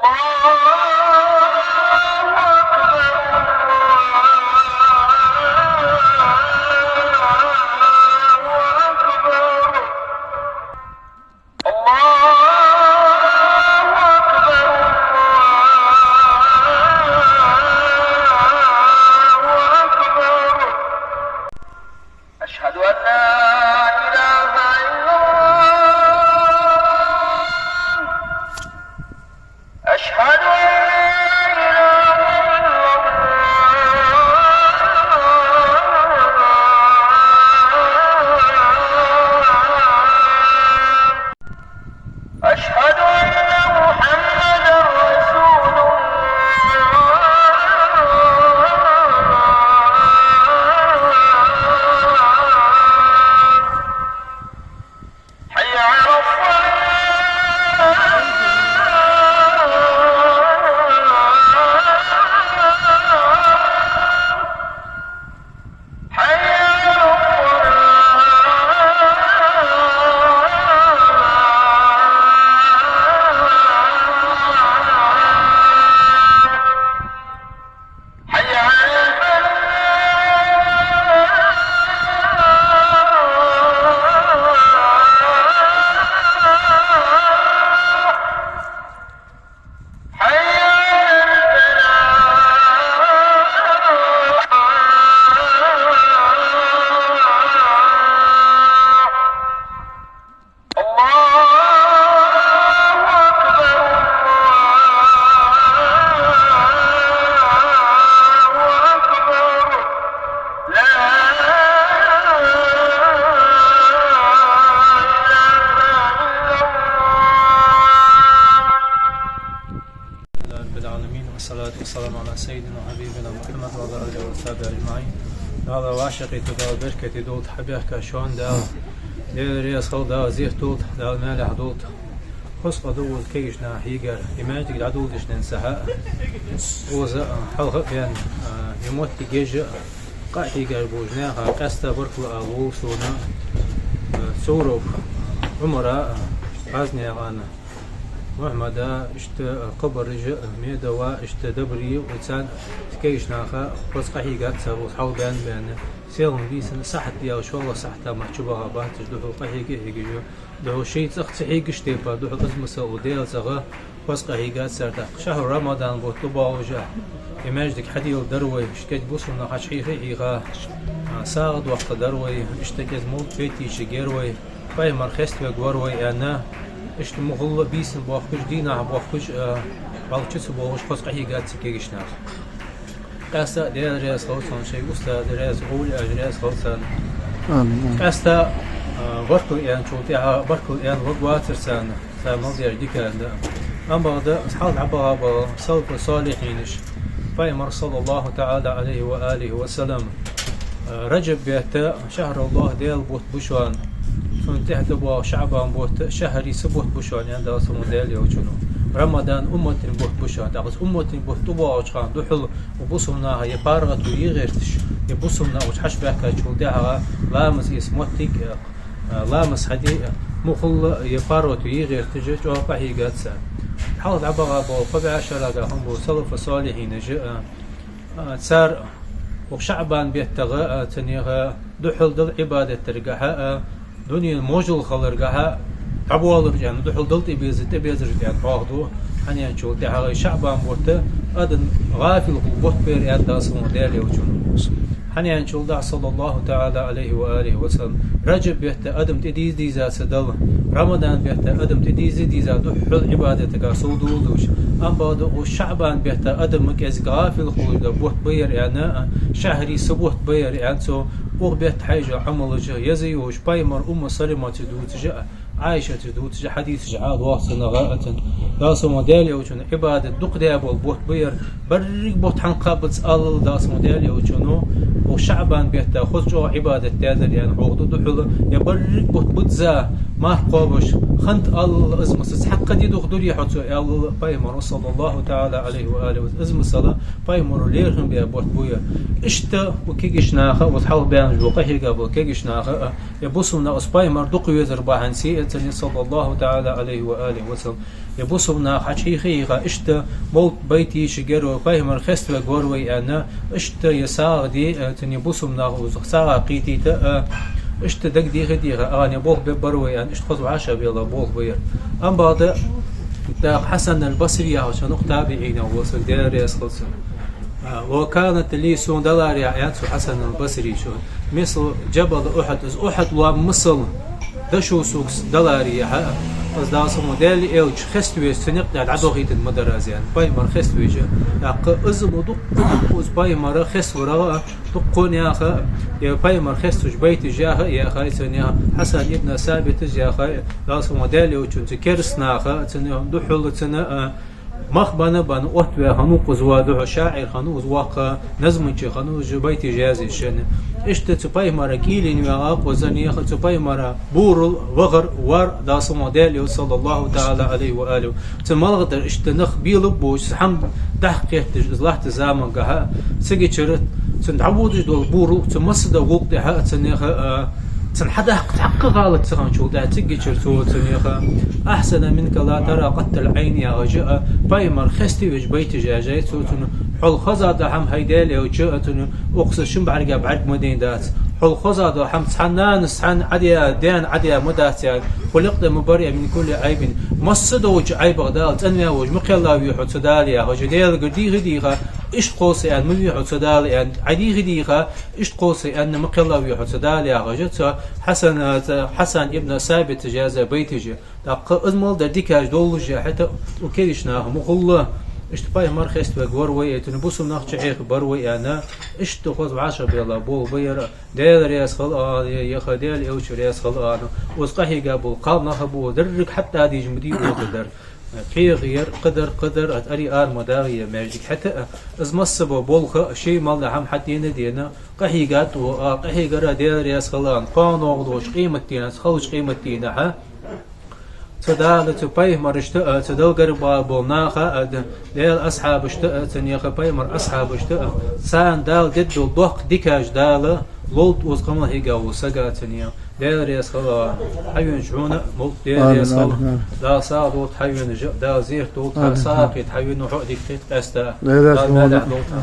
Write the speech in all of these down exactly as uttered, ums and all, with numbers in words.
الله أكبر، الله أكبر، الله أكبر. أشهد أن لا إله إلا الله. أشهد أن لا إله إلا الله. أشهد أن محمدا رسول الله. حي على الصلاة. حي على الصلاة. حي على الفلاح. حي على الفلاح. الله أكبر، الله أكبر. لا إله إلا الله. الحمد لله رب العالمين، والصلاة والسلام على سيدنا وحبيبنا محمد وعلى آله وصحبه أجمعين. Дала вӀашагӀкхетар, Дала беркате долда хьабаьхка шоана, Дала, Даьла раьза хилва, Дала зехьа долда, Дала маьлехьа долда. Хоза къа да укхаза кегийча наха хьийгар, из маьждиг дӀадоладеш денз сахьа а, укхаза а, хьалха а баьнна, а, из моттиг еш а, къа а хьийгаш болча наха къаьстта баркал ала ловш сона, а, Цуров Ӏумара а, ГӀазнаькъан Мухьмада, иштта Кхыбаржа, Медава, иштта Дабри, царна, кегийча наха хоза къа хьийгад цар укхаза хьалха баьнна-баьнна. Селхан бийсан сахьат даьлча, шоллагӀча сахьата мара чубаха бац уж, духьал къа хьийга а хьийгаш я. Духьал шоай цӀагӀа ца хьийгача тайпара, духьал из масал а Даьла цӀагӀа хоза къа хьийгад цар. ТӀаккха шахьру Рамадан бутт тӀабоагӀаш а, из маьждиг хьаделар дар вай, уж кегий бусалба нах хьийха а хьийха, а, сагӀа доаккхар дар вай, иштта кӀезига мовлид беттийча гер вай, пайхамар хеставергвар вай аьнна, иштта мухӀалла а бийсан боахкаш, дийнахьа боахкаш, а, балха чу ца боагӀаш, хоза къа хьийгад цу кегийча наха. Къаьстта а Даьла раьза хилва царна, шоай устаза раьза, овлияаша раьза хилва царна. Амин, амин. Къаьстта, а, баркал аьнначул тӀехьагӀа баркал аьнна варгвацар царна, цар мел даьча диканна. Амма бакъда, хьалха дӀабаха бола салафу салихьинаш, пайхамар, саллаллахӀу таӀала Ӏалайхи ва алихи ва саллам, а, Раджаб бетта шахьруллахӀ, Даьла бутт ба шоана, цунна тӀехьа тӀабоагӀа ШаӀбан бутт шахьрий са бутт ба шоана, аьннад Даьла салам хилда цунна. Рамадан уммата бутт ба шоана. ТӀаккха из уммата бутт тӀабоагӀача хана духьал укх бусалба наха ер паргӀато е гӀерташ, ер бусалба нах укхаза хьачубаьхкачул тӀехьагӀа ламаз эца моттиг, а, ламаз хьаде, а, мухӀалла а ер паргӀато е гӀерташ чӀоагӀа къа хьийгад цар. Хьалха дӀабаха бола кхо бӀаь шера хинна бола салафу салихьинаш а, а, цар укх ШаӀбан беттагӀа, а, цунах духьал Далла Ӏибадат даргахьа а, дунен можал хиларгахьа а дӀабоалар аьнна, духьал Далла тӀабеза-, тӀабезар аьнна хьоахаду. ХӀана аьлча, тӀехьагӀа ШаӀбан бутт адам гӀафил хул бутт ба ер, аьннад Даьла салам хилда цунна. ХӀана аьлча, Даьла, саллаллахӀу таӀала Ӏалайхи ва алихи ва саллам, Раджаб бетта адам тӀадийза-дийза ца Далла, Рамадан бетта адам тӀадийза-дийза духьал Ӏибадатага совдоладеш. Амма бакъда укх ШаӀбан бетта адам кӀезига гӀафил хулаш дола бутт ба ер аьнна, шахьрий са бутт ба ер аьнна цо, укх бетта хьайжа Ӏамалаш а, еза йолаш пайхамара Умму Саламатас дувцаш а, Ӏайшатас дувцаш а хьадисаш а доагӀа цунах а цун. Даьла салам хилда цунна, Ӏибадат дукха даь бола бутт ба ер, берригача бутта хьалха кхаббац аллал, Даьла салам хилда цунна, укх ШаӀбан бетта хоза чӀоагӀа Ӏибадат даьдар аьнна хьоахаду духьал, ер берригача бутта бизза марха кхоабаш, Хант алла из масал цхьаккха ди духьа дурий хьо цо, аьлар пайхамара, саллаллахӀу таӀала Ӏалайхи ва алихи ва саллам. Из масал пайхамара лерхӀам баь бутт ба ер. Иштта укх кагийча наха, укх хьалха баьнна бола къахьийга бола кагийча наха, а, е бусалба нах из пайхамар дукха везар бахьан долаш, цунна, саллаллахӀу таӀала Ӏалайхи ва алихи ва саллам, е бусалба нах хьачухийха, иштта мовлат байта йийшар вай, пайхамар хеставергвар вай аьнна, иштта е сагӀа де, а, цунна бусалба нах укхаза сагӀа кхийтийта, а, иштта дагадехар деха, а, е болх бергбар вай аьнна, иштта хоза вӀашагӀбелла болх ба ер. Амма бакъда, тӀаккха Хьасан аль-Басри яхача хиннав укх табиӀинех вола саг, Даьла раьза хилва цунна. А, «وكانت لي», сона даларе я, аьннад цо, Хьасан аль-Басрийс, «مثل جبل أحد», из Ухьуд лоам масал дошув сога даларе я хьа, из, Дала салам хилда, Даьла элча хеставеш цу никъ тӀа дӀадохийтаргда ма дар аз, аьнна. Пайхамар хеставеш, тӀаккха из мо дукха, дукха из пайхамар хеставарах, дукха наха, е пайхамар хеставеш байташ яха, яхай цунна, Хьасан ибн Сабита яхай, Дала салам хилда, Даьла элчанца кераста наха, цунна духьала цунна, а, мах бенна, бенна оттаваь хиннав укхаза, ва духьа шаӀир хиннав из, воккха назмачи хиннав из, байташ язъеш шийна. Иштта цу пайхамара кӀийлен ваьгӀа укхаза, наха цу пайхамара бурал, вахар, вар, Дала салам хилда, Даьла элча, саллаллахӀу таӀала Ӏалайхи ва алихи. Цу малагӀдар иштта нах белаб боацаш, хӀама дӀакхеташ из латта заманга хьа, цигачара цунна дӀаводаш дола бурал, цу массадола гӀулакх тӀехьа, цунна яха, а, цунна хьадаккха цхьаккха гӀалат ца хинначул тӀехьа, цигачара цо цунна яха: «أحسن منك لا ترى قط العين», яхаш, а, пайхамар хеставеш байташ язъяьй цо цунна. Хьол хоза дола хӀама, хӀай Даьла элча, а, цунна укхаза шин бӀарга бӀарг ма дайна дац. Хьол хоза дола хӀама цхьан нанас, цхьан Ӏадаь, даьна Ӏадаь ма дац, аьнна. «خلقت مبرأ من كل عيب». Массадолча Ӏайбах Дала цӀенваь волаш ма кхелла вий хьо, цу Дала, яхаш, Даьлагара дийха-дийха, иштта кхоллас аьнна ма вий хьо, цу Дала, аьнна. Ӏа дийха-дийха, иштта кхоллас аьнна ма кхелла вий хьо, цу Дала, яхаш, цу Хьасан, цу Хьасан ибн Сабита язъяь байташ я. ТӀаккха из малагӀдар дикаш долаш я хӀаьта, укх кагийча наха ма хулла, иштта пайхамар хеставергвар вай, цунна бусалба нах чухьехабар вай аьнна, иштта хоза вӀашагӀбелла болх ба ер. Даьла раьза хилва, а, е, яха, Даьла элча раьза хилва, а, ну, укхаза къахьийга бола кхалнах ба, деррига хьатӀадийжа ма дий укхаза дар. ПхьегӀа яр, кхыдар, кхыдар, а, тӀарий ара ма дагӀий маьждиг хӀаьта, а, из массабола болх а, ший мел дола хӀама хьатӀадена а дена, къахьийгад укхо, а, къахьийгар а, Даьла раьза хилва, а, ну, кхоана воагӀаш долча къематдийнахьа, цу кхалсага къематдийнахьа, цу Дала, цу пайхамарашта а, цу Далла гарга бола наха а, д-, Даьла асхьабашта а, цунна яха, пайхамара асхьабашта а, царна Дала дергдола доккха дикаш Дала лолда укхаза къамаьл хьийга волча сага, цунна яха. Даьла раьза хилва, хьавеннача хьона а, мовлат, Даьла раьза хилва. Амин, амин. Дала сагӀа долда хьавена жа, Дала зехьа долда хьа, амин, сагӀа кхийтта хьавена хьо а дика кхийтта къаьстта. Даьла раьза хилва. Дала маьлехь долда хьа.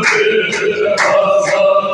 وللآخرة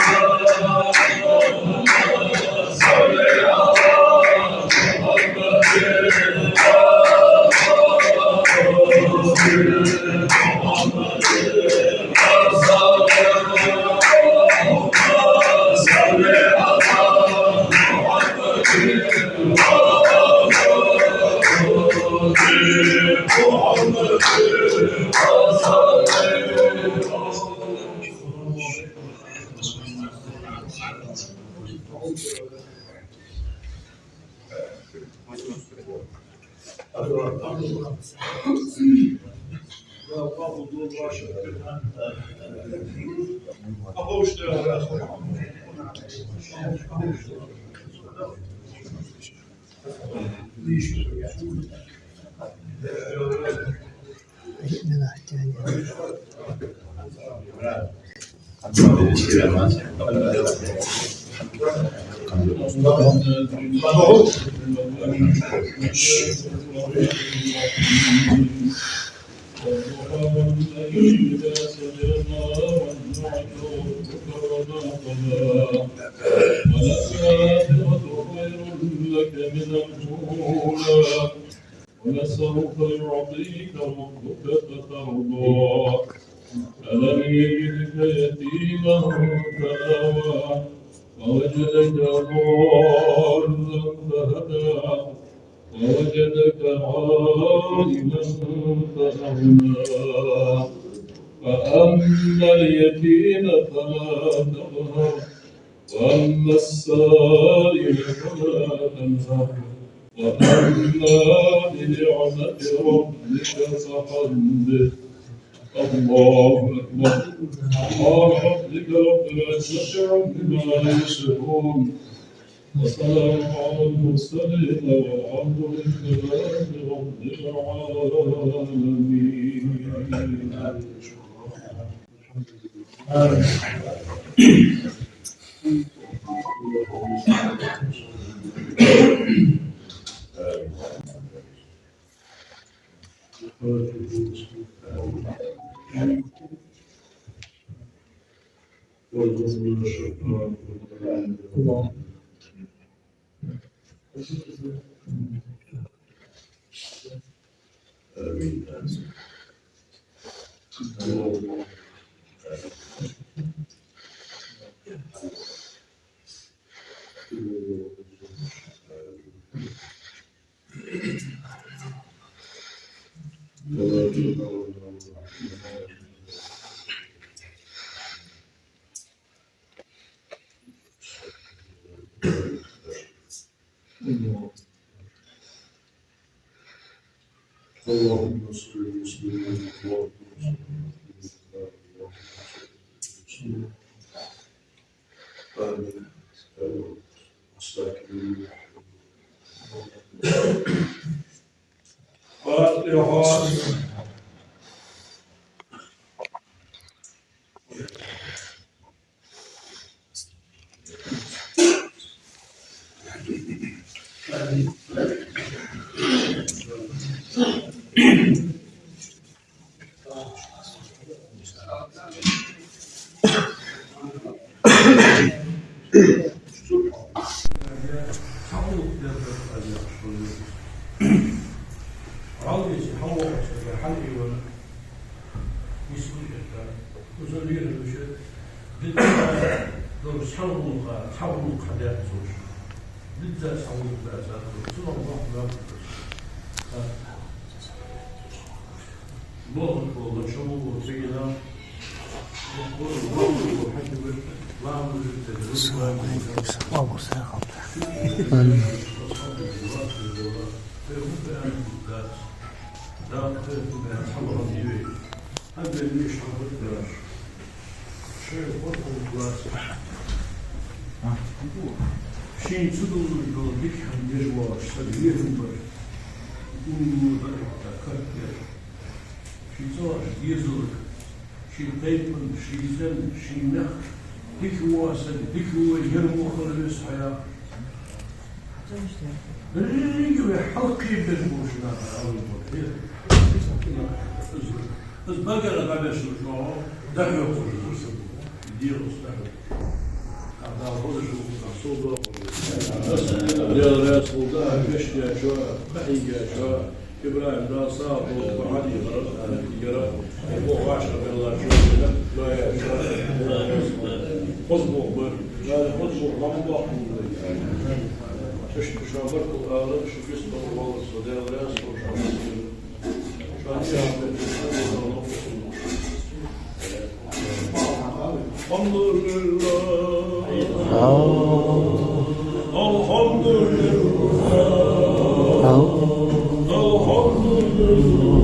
خير لك من الأولى، ولسوف يعطيك ربك فترضى. ألم يجدك يتيما فآوى، ووجدك ضالا فهدى، ووجدك عائلا فأغنى. فأما اليتيم فلا تقهر، وأما السائل فلا تنهر، وأما بنعمة ربك فحدث. الله أكبر. سبحان ربك رب العزة عما يصفون، وسلام على المرسلين، والحمد لله رب العالمين. آمين. اللهم صل وسلم على محمد وعلى آله وصحبه وسلم. آمين. أستغفر الله. فاتحة. Шийна ца дувлаш дола дика хӀама деш воалаш саг вехам бар, умма баркатта картера. Ший цӀагӀа дезалга, ший тайпан, ший зен, ший мехка дика вола саг, дика вола ер мо хила веза хьона. Беррига вай хьалкхебеш болча наха аларбар. Из багара дӀабеш чӀоагӀа дӀахьокхаш да. Дела устагӀа. Дала хоза шу, хоза шу. Дела раьза хилва, вешта ечо, къахьийгачо, ИбрахӀим, Дала сагӀа долда, Хьади яра, яра, бо ваша белла чо, доя чо, хоза бо бар, Дала хоза бо, ламбо хилда. Шишта шу баркал ала, шу бис бар валла со, Дела раьза хилва шоана. الحمد لله. الحمد لله. الحمد لله.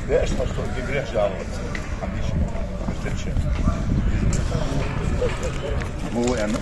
Деш, хьо со гибреш жаловаться. Хьан диш. Мугу аьнна.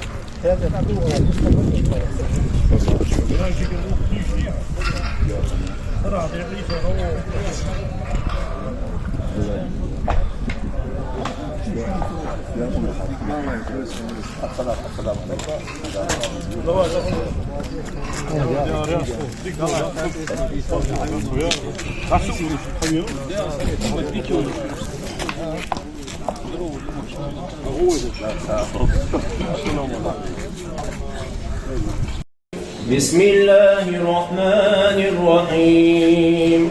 بسم الله الرحمن الرحيم.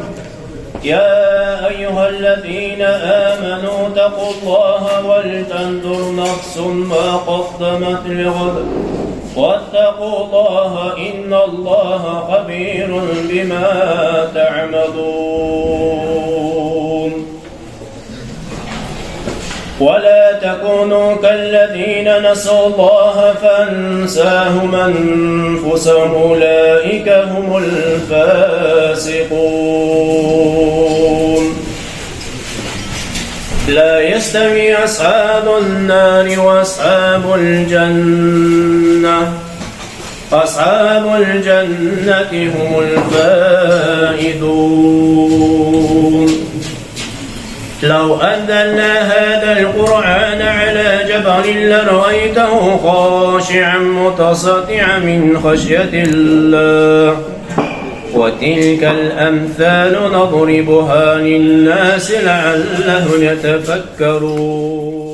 يا أيها الذين آمنوا اتقوا الله ولتنظر نفس ما قدمت لغد واتقوا الله إن الله خبير بما تعملون. ولا تكونوا كالذين نسوا الله فأنساهم أنفسهم أولئك هم الفاسقون. لا يستوي أصحاب النار وأصحاب الجنة أصحاب الجنة هم الفائزون. لو أنزلنا هذا القرآن على جبل لرأيته خاشعا متصدعا من خشية الله. وتلك الأمثال نضربها للناس لعلهم يتفكرون.